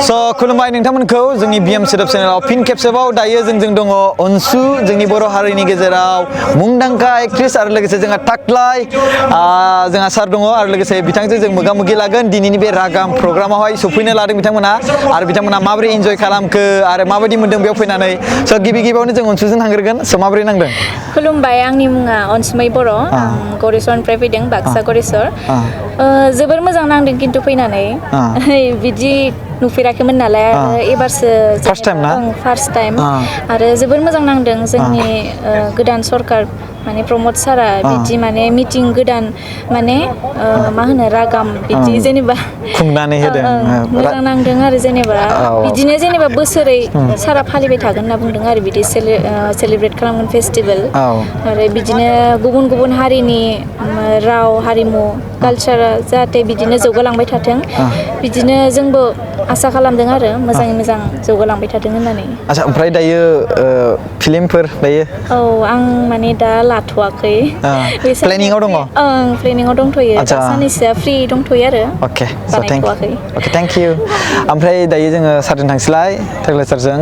So खुलुमबाय नोंथांमोनखौ जोंनि BM सोदोब चेनेलाव फिन खेबसेबाव दायो जोंजों दङ अनसु जोंनि बर' हारिनि गेजेराव मुंदांखा एक्ट्रेस आरो लोगोसे जोंहा थाख्लाय जोंहा सार दङ आरो लोगोसे बिथांजों जों मोगा-मोगि लागोन दिनैनि बे रागाम प्रग्रामावहाय सफैनो लादों बिथांमोना आरो बिथांमोना माबोरै एन्जय खालामखो आरो माबायदि मोनदों बेयाव फैनानै स' गिबियावनो जों अनसुजों थांग्रोगोन स' माबोरै नांदों खुलुमबाय आंनि मुङा अनसुमै बर' आं गरेस्वरनिफ्राय फैदों बाक्सा गरेस्वर जोबोर मोजां नांदों खिन्थु फैनानै बिदि नुफेराखैमोन नालाय एबारसो फार्स्ट टाइम ना फार्स्ट टाइम आरो जोबोर मोजां नांदों जोंनि गोदान सरकार माने प्रमद सारा बिदि माने मिटिं गोदान माने मा होनो रागाम बिदि जेनेबा खुंनानै होदों मोजां नांदों आरो जेनेबा बिदिनो जेनेबा बोसोरै सारा फालिबाय थागोन होनना बुंदों आरो बिदि सेलिब्रेट खालामगोन फेस्टिभेल आरो बिदिनो गुबुन गुबुन हारिनि राव हारिमु कालचारा जाहाथे बिदिनो जौगालांबाय थाथों बिदिनो जोंबो आसा खालामदों आरो मोजाङै मोजां जौगालांबाय थाथों होननानै आच्छा ओमफ्राय दायो फिल्मफोर दायो औ आं माने दा लाथ'वाखै प्लेनिंआव दङ ओं प्लेनिंआव दंथ'यो दा साननैसोआ फ्रि दंथ'यो आरो अके बानायथ'वाखै अके थेंक इउ ओमफ्राय दायो जोङो सारजों थांसैलाय थाख्लाय सारजों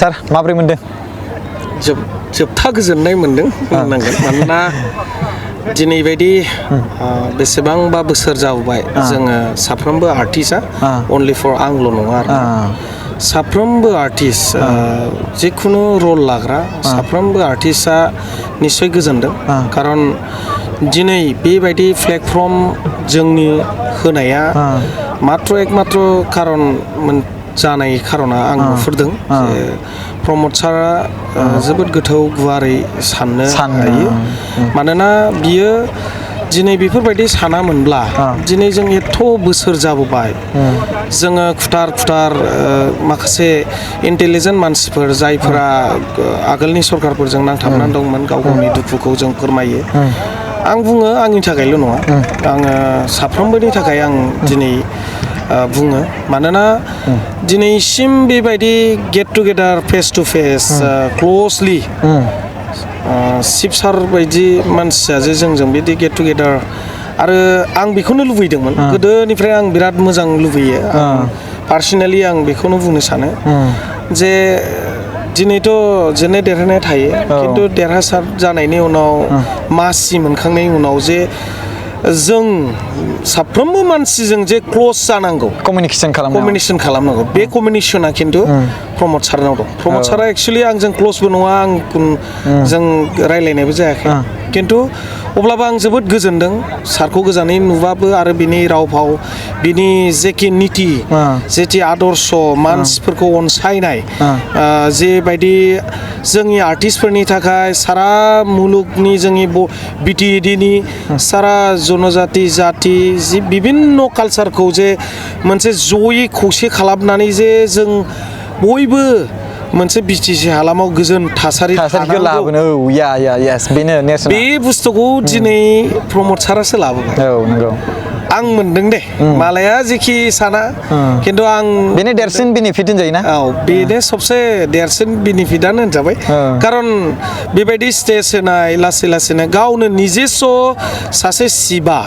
सार माबोरै मोनदों जोबथा गोजोननाय मोनदों बुंनांगोन मानोना दिनै बायदि बेसेबांबा बोसोर जाबोबाय जोङो साफ्रोमबो आर्टिस्टआ अनलि फर आंल' नङा आरो साफ्रोमबो आर्टिस्ट जिखुनु रल लाग्रा साफ्रोमबो आर्टिस्टआ निस्सय गोजोनदों खारन दिनै बेबायदि प्लेटफर्म जोंनि होनाया एकमात्र खारन जानाय खारना आं नुहुरदों जे प्रमद सारा जोबोद गोथौ गुवारै साननो हायो मानोना बियो दिनै बेफोरबायदि सानामोनब्ला दिनै जों एथ' बोसोर जाबोबाय जोङो खुथार माखासे इन्टेलिजेन्ट मानसिफोर जायफोरा आगोलनि सरकारफोरजों नांथाबनानै दंमोन गाव गावनि दुखुखौ जों फोरमायो आं बुङो आंनि थाखायल' नङा आङो साफ्रोमबोनि थाखाय आं दिनै बुङो मानोना दिनैसिम बेबायदि get together face to face closely Shib sir बायदि मानसिया जे जोंजों बिदि गेट टुगेदार आरो आं बेखौनो लुबैदोंमोन गोदोनिफ्राय आं बिराद मोजां लुबैयो पार्सनेलि आं बेखौनो बुंनो सानो जे दिनैथ' जेननाय देरहानाय थायो खिन्थु देरहासार जानायनि उनाव मासि मोनखांनायनि उनाव जे जों साफ्रोमबो मानसिजों जे क्ल'ज जानांगौ कमिउनिकेसन खालामनांगौ बे कमिउनिकेसना खिन्थु प्रमद सारनाव दं प्रमद सारा एक्सुवेलि आंजों क्ल'जबो नङा आं जों रायलायनायबो जायाखै खिन्थु अब्लाबो आं जोबोद गोजोनदों सारखौ गोजानै नुबाबो आरो बिनि राव फाव बिनि जेखि निति जेथि आदर्श मानसिफोरखौ अनसायनाय जेबायदि जोंनि आर्टिस्टफोरनि थाखाय सारा मुलुगनि जोंनि बिटिएडिनि सारा जनजाति जाति जि बिभिन्न कालचारखौ जे मोनसे जयै खौसे खालामनानै जे जों बयबो मोनसे बिटिसि हालामाव गोजोन थासारि लाबोनो बे बुस्थुखौ दिनै प्रमद सारासो लाबोबाय नंगौ आं मोनदों दे मालाया जेखि साना खिन्थु आं बेनो देरसिन बेनिफिट होनजायोना बेनो सबसे देरसिन बेनिफिटआनो होनजाबाय खारन बेबायदि स्टेज होनाय लासै लासैनो गावनो निजेस्स' सासे शिबा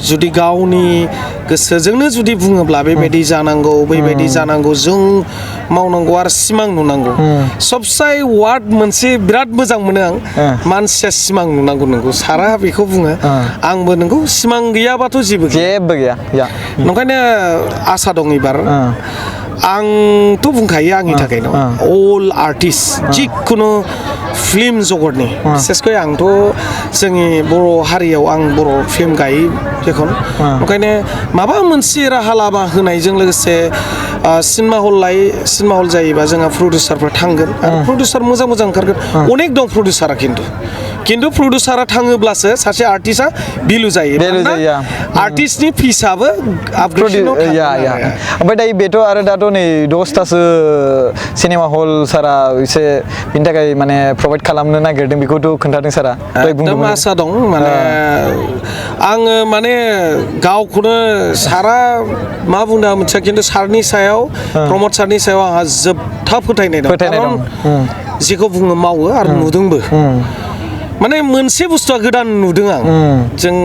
जुदि गावनि गोसोजोंनो जुदि बुङोब्ला बेबायदि जानांगौ बेबायदि जानांगौ जों मावनांगौ आरो सिमां नुनांगौ सबसाय वार्ड मोनसे बिराद मोजां मोनो आं मानसिया सिमां नुनांगौ नंगौ सारा बेखौ बुङो आंबो नंगौ सिमां गैयाबाथ' जेबो गैया नंखायनो आसा दं एबार आंथ' बुंखायो आंनि थाखाय अल आर्टिस्ट जिखुनु फिल्म जगतनि बिसेसकै आंथ' जोंनि बर' हारियाव आं बर' फिल्म गायो जेखन ओंखायनो माबा मोनसे राहा लामा होनायजों लोगोसे सिनेमा हल जायोबा जोंहा प्रडिउसारफ्रा थांगोन आरो प्रडिउसार मोजां ओंखारगोन अनेक दं प्रडिउसारा खिन्थु प्रडिउसारा थाङोब्लासो सासे आर्टिस्टआ भेलु जायो आर्टिस्टनि फिसआबो आपग्रेडेसनाव ओमफ्राय दायो बेथ' आरो दाथ' नै 10थासो सिनेमा हल सारा एसे बिनि थाखाय माने प्रभाइड खालामनो नागिरदों बेखौथ' खोन्थादों सारा एकदम आसा दं माने आङो माने गावखौनो सारा मा बुंदों मिथिया खिन्थु सारनि सायाव प्रमद सारनि सायाव आंहा जोबथा फोथायनाय दं जेखौ बुङो मावो आरो नुदोंबो माने मोनसे बुस्थुआ गोदान नुदों आं जों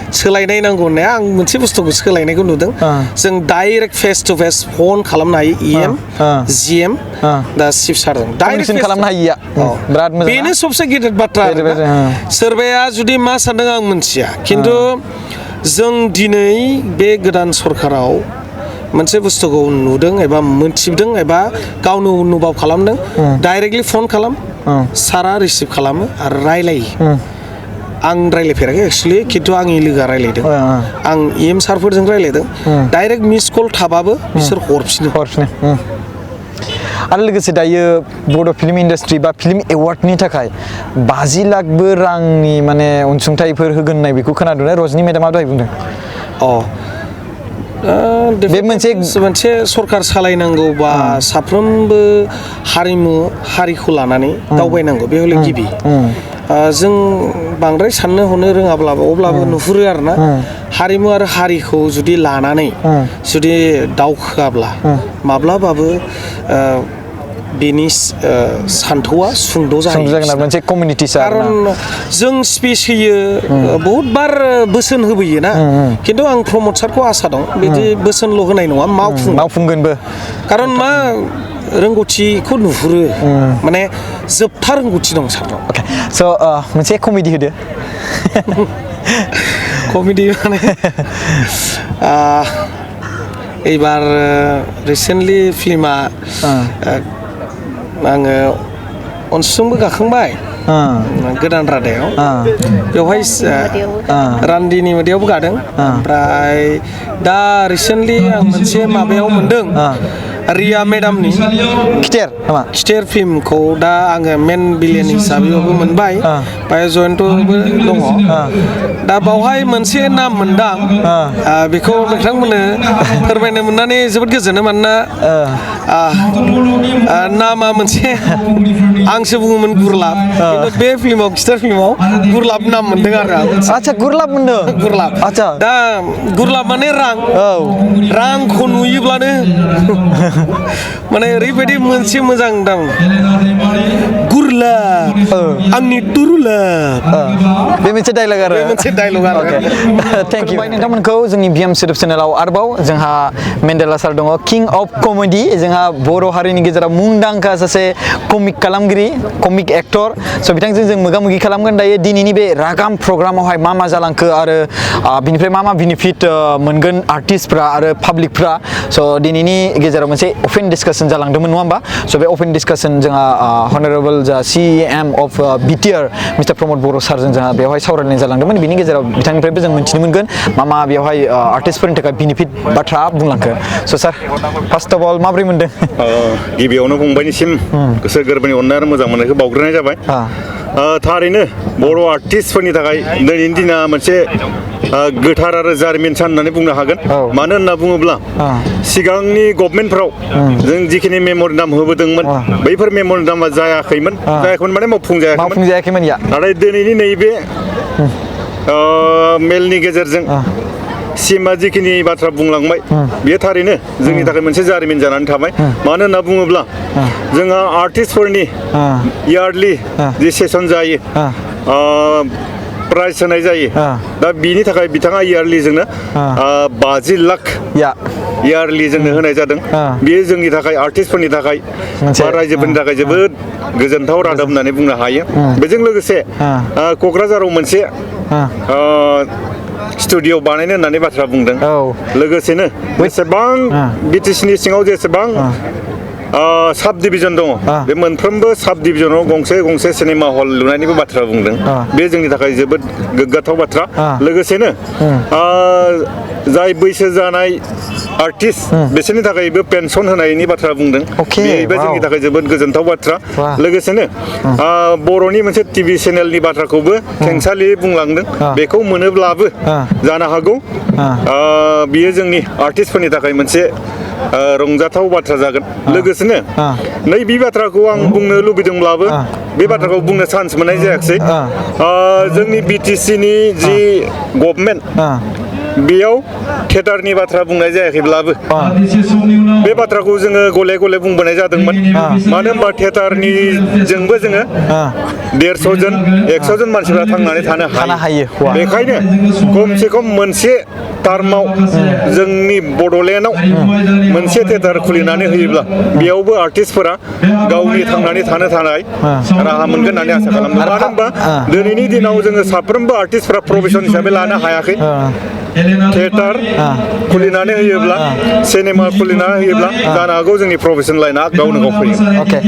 सोलायनाय नांगौ होननाया आं मोनसे बुस्थुखौ सोलायनायखौ नुदों जों direct face to face phone खालामनो हायो EM GM दा चिफ सारजों डाइरेक्ट खालामनो हायो बिराद मोजां बेनो सबसे गिदिर बाथ्रा सोरबाया जुदि मा सानदों आं मिथिया खिन्थु जों दिनै बे गोदान सरकाराव मोनसे बुस्थुखौ नुदों एबा मोनथिदों एबा गावनो अनुभव खालामदों डाइरेक्टलि फन खालाम सारा रिसिभ खालामो आरो रायलायो आं रायलायफेराखै एक्सुवेलि खिन्थु आंनि लोगोआ रायलायदों आं EM सारफोरजों रायलायदों डाइरेक्ट मिस कल थाबाबो बिसोर हरफिनो आरो लोगोसे दायो बड' फिल्म इन्डास्ट्रि बा फिल्म एवार्डनि थाखाय 50 लाखबो रांनि माने अनसुंथाइफोर होगोन होननाय बेखौ खोनादों रजनी मेडामा दहाय बुंदों बे मोनसे सरकार सालायनांगौबा साफ्रोमबो हारिखौ लानानै दावबायनांगौ बे हले गिबि जों बांद्राय साननो हनो रोङाब्लाबो अब्लाबो नुहुरो आरोना हारिमु आरो हारिखौ जुदि लानानै जुदि दावखोआब्ला माब्लाबाबो बेनि सान्थौआ सुंद' जागोन मोनसे कमिउनिटि खारन जों स्पेस होयो बहुद बार बोसोन होबोयो ना खिन्थु आं प्रमद सारखौ आसा दं बिदि बोसोनल' होनाय नङा मावफुंगोनबो खारन मा रोंगौथिखौ नुहुरो माने जोबथा रोंगौथि दं सारनाव स' मोनसे कमेडि होदो कमेडि माने एबार रिसेन्टलि फिल्मा आङो अनसुंबो गाखांबाय गोदान रादायाव बेवहाय रान्दिनि मोदैयावबो गादों ओमफ्राय दा रिसेन्टलि आं मोनसे माबायाव मोनदों रिया मेडामनि खिथेर फिल्मखौ दा आङो मेन भिलेन हिसाबैबो मोनबाय ओमफ्राय जयन्तबो दङ दा बावहाय मोनसे नाम मोनदां बेखौ नोंथांमोननो फोरमायनो मोननानै जोबोद गोजोनो मानोना नामा मोनसे आंसो बुङोमोन गुरलाब खिन्थु बे फिल्माव खिथेर फिल्माव गुरलाब नाम मोनदों आरो आच्छा गुरलाब मोनदों गुरलाब आच्छा दा गुरलाब माने रांखौ नुयोब्लानो माने ओरैबायदि मोनसे मोजां दं गुरलाब आंनि दुरलाब बे मोनसे डायलग आरो थेंक इउ नोंथांमोनखौ जोंनि बिएम सोदोब चेनेलाव आरोबाव जोंहा मेन्डेला सार दङ किं अफ कमेडि जोंहा बर' हारिनि गेजेराव मुंदांखा सासे कमिक खालामगिरि कमिक एक्टर स' बिथांजों जों मोगा मोगि खालामगोन दायो दिनैनि बे रागाम प्रग्रामावहाय मा जालांखो आरो बिनिफ्राय मा बेनिफिट मोनगोन आर्टिस्टफ्रा आरो पाब्लिकफ्रा स' दिनैनि गेजेराव मोनसे अपेन डिसकासन जालांदोंमोन नङा होमबा स' बे अपेन डिसकासन जोंहा हनारेबल जा CEM अफ BTR मिस्टार प्रमद बर' सारजों जोंहा बेवहाय सावरायनाय जालांदोंमोन बिनि गेजेराव बिथांनिफ्रायबो जों मिन्थिनो मोनगोन मा बेवहाय आर्टिस्टफोरनि थाखाय बेनिफिट बाथ्रा बुंलांखो स' सार फार्स्ट अफ अल माबोरै मोनदों गिबियावनो फंबायनिसिम गोसो गोरबोनि अननाय आरो मोजां मोननायखौ बावग्रोनाय जाबाय थारैनो बर' आर्टिस्टफोरनि थाखाय दिनैनि दिना मोनसे गोथार आरो जारिमिन सान होननानै बुंनो हागोन मानो होनना बुङोब्ला सिगांनि गभर्नमेन्टफ्राव जों जिखिनि मेम'रेन्डाम होबोदोंमोन बैफोर मेम'रेन्डामा जायाखैमोन माने मावफुंजायाखैमोन नाथाय दिनैनि नैबे मेलनि गेजेरजों सिमा जिखिनि बाथ्रा बुंलांबाय बेयो थारैनो जोंनि थाखाय मोनसे जारिमिन जानानै थाबाय मानो होनना बुङोब्ला जोंहा आर्टिस्टफोरनि इयारलि जि सेसन जायो प्राइज होनाय जायो दा बिनि थाखाय बिथाङा इयारलिजोंनो 50 लाख इयारलि जोंनो होनाय जादों बेयो जोंनि थाखाय आर्टिस्टफोरनि थाखाय बा रायजोफोरनि थाखाय जोबोद गोजोनथाव रादाब होननानै बुंनो हायो बेजों लोगोसे क'क्राझाराव मोनसे स्टुडिअ बानायनो होननानै बाथ्रा बुंदों लोगोसेनो जेसेबां बिटिसिनि सिङाव जेसेबां साब डिभिजन दङ बे मोनफ्रोमबो साब डिभिजनाव गंसे सिनेमा हल लुनायनिबो बाथ्रा बुंदों बे जोंनि थाखाय जोबोद गोग्गाथाव बाथ्रा लोगोसेनो जाय बैसो जानाय आर्टिस्ट बिसोरनि थाखायबो पेनसन होनायनि बाथ्रा बुंदों बेबो जोंनि थाखाय जोबोद गोजोनथाव बाथ्रा लोगोसेनो बर'नि मोनसे टिभि चेनेलनि बाथ्राखौबो खेंसालियै बुंलांदों बेखौ मोनोब्लाबो जानो हागौ बियो जोंनि आर्टिस्टफोरनि थाखाय मोनसे रंजाथाव बाथ्रा जागोन लोगोसेनो नैबे बाथ्राखौ आं बुंनो लुबैदोंब्लाबो बे बाथ्राखौ बुंनो चान्स मोननाय जायाखिसै जोंनि बिटिसिनि जि गभर्नमेन्ट बेयाव थियेटारनि बाथ्रा बुंनाय जायाखैब्लाबो बे बाथ्राखौ जोङो गले गले बुंबोनाय जादोंमोन मानो होनबा थियेटारनिजोंबो जोङो 150 जन 100 जन मानसिफ्रा थांनानै थानो हायो बेखायनो खमसे खम मोनसे टार्माव जोंनि बड'लेण्डआव मोनसे थियेटार खुलिनानै होयोब्ला बेयावबो आर्टिस्टफोरा गावनि थांनानै थानो थानाय राहा मोनगोन होननानै आसा खालामदों मानो होनबा दिनैनि दिनाव जोङो साफ्रोमबो आर्टिस्टफोरा प्रफेसन हिसाबै लानो हायाखै थियेटार खुलिनानै होयोब्ला सिनेमा खुलिनानै होयोब्ला जानो हागौ जोंनि प्रफेसन लाइना गावनो गाव फैयो अके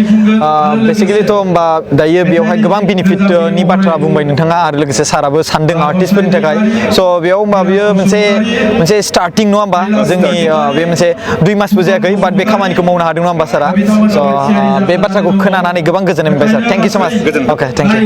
बेसिकेलिथ' होमबा दायो बेयावहाय गोबां बेनिफिटनि बाथ्रा बुंबाय नोंथाङा आरो लोगोसे साराबो सानदों आर्टिस्टफोरनि थाखाय स' बेयाव होमबा बियो मोनसे स्टार्टिं नङा होमबा जोंनि बे मोनसे 2 मासबो जायाखै बाट बे खामानिखौ मावनो हादों नङा होमबा सारा स' बे बाथ्राखौ खोनानानै गोबां गोजोननाय मोनबाय सार थेंक इउ स' माच अके थेंक इउ